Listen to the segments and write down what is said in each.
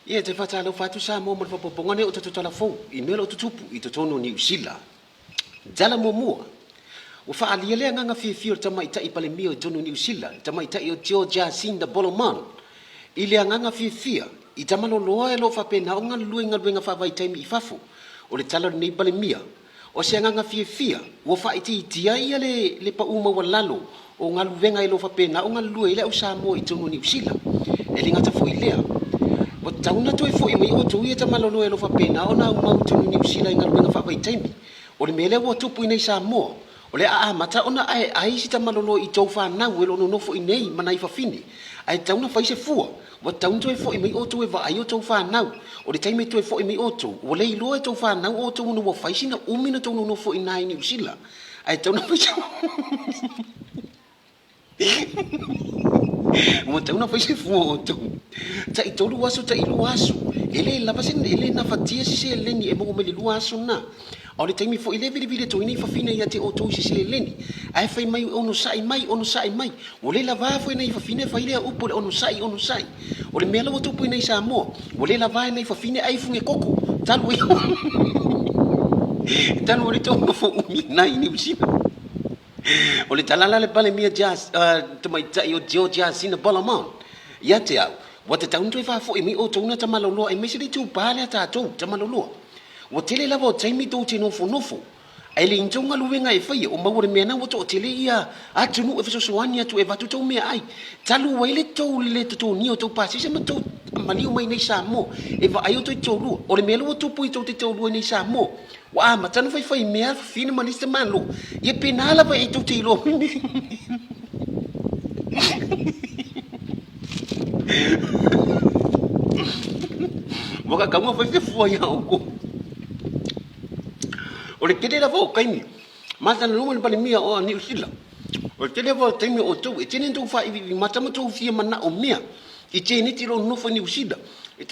Ia, e te faatalofa atu Samoa mo le faaopoopoga lenei o tatou tala fou i mea o lo o tutupu i totonu o Niu Sila. Tala muamua, Ua faaalia le agaga fiafia o le tamaitai Palemia o totonu o Niu Sila, le tamaitai o George Jacinda Boloman, i le agaga fiafia i tamaloloa e lo o faapena ona galulue i galuega faavaitaimi i fafo. O le tala o lenei Palemia, O se agaga fiafia, ua faaitiitia ia le le pau maualalo o galuega e lo o faapena o galulue ai le au Samoa i totonu o Niu Sila. E le gata foi i lea, ua tatau ona toe foi mai outou ia tamaloloa e lo o faapena ona aumau i totonu o Niu Sila i galuega faavaitaimi. O le mea lea ua tupu i nei Samoa, o le a amata ona aeae isi tamaloloa i tou fanau e lo o nonofo i nei ma nai fafine, ae tatau ona fai se fua. Ua tatau ona toe foi mai outou e vaai outou fanau. O le taimi e toe foi mai outou, ua le iloa e tou fanau outou ona ua fai sina umi na tou nonofo i ina i Niu Sila. Ae tatau ona fai se Ua tatau ona fai se fua o outou. Tai tolu aso, tai lua aso. E le lava se, e le nafatia se seleni e maua mai le lua aso lena. A o le taimi foi lea e vilivili atu ai nei fafine ia te outou i se seleni, ae fai mai onosai mai, onosai mai. Ua le lava foi nai fafine fai lea upu o le onosai, onosai. O le mea la ua tupu i nei Samoa, ua le lava nai fafine ai fuge koko, talu ai talu ai le tou nofo umi nai Niu Sila. O le tala la le Palemia Jas, tamaitai o Georgia Sina Balamon, ia te au, ua tatau ona toe faafoi mai outou na tamaloloa aemaise le itupa lea tatou, tamaloloa. Ua tele lava o taimi tou te nofonofo, ae le i ni tou galuega e faia, o maua le mea na ua toatele ia atunuu e fesoasoani atu e avatu tou meaai. Talu ai le tou le totogia o tou pasese ma tou maliu mai nei Samoa e vaai o tou toalua. O le mea lea ua tupu i tou te toalua nei Samoa, ua amata ona faifai mea fafine ma nisi tamālō, ia pēnā lava e tou te iloa mai nei. Ua kakau ma fai se fua iā oukou. O le tele lava o taimi, matalaloa le Palemia o Niu Sila, o le tele lava o taimi o outou, e tele ina outou faaiviivi mata ma outou fia manaomia i teneti o lo o nonofo i Niu Sila.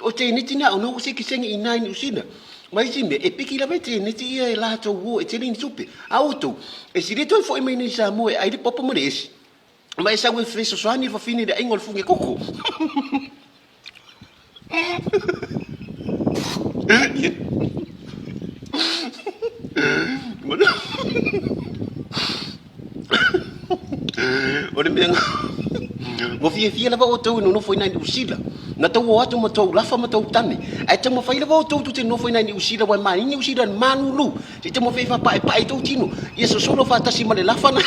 O teneti na o na ua sekesege i ina i Niu Sila. Ma isi mea, e piki lava e teneti ia e latou o e tele ni tupe. A outou, e sili toe foi mai nei i Samoa e ai le popo ma le esi. Ma e sau e fesoasoani le fafine i le aiga o le fuge koko. O le mea ua fiafia lava outou e nonofo i nai Niu Sila, na tou o atu ma tou lafa ma tou tane, ae taumafai lava outou tou te nonofo i nai Niu Sila, ua e maini Niu Sila i le malulu, Se i taumafai e faapaepae i tou tino, ia sosolo faatasi ma le lafa na.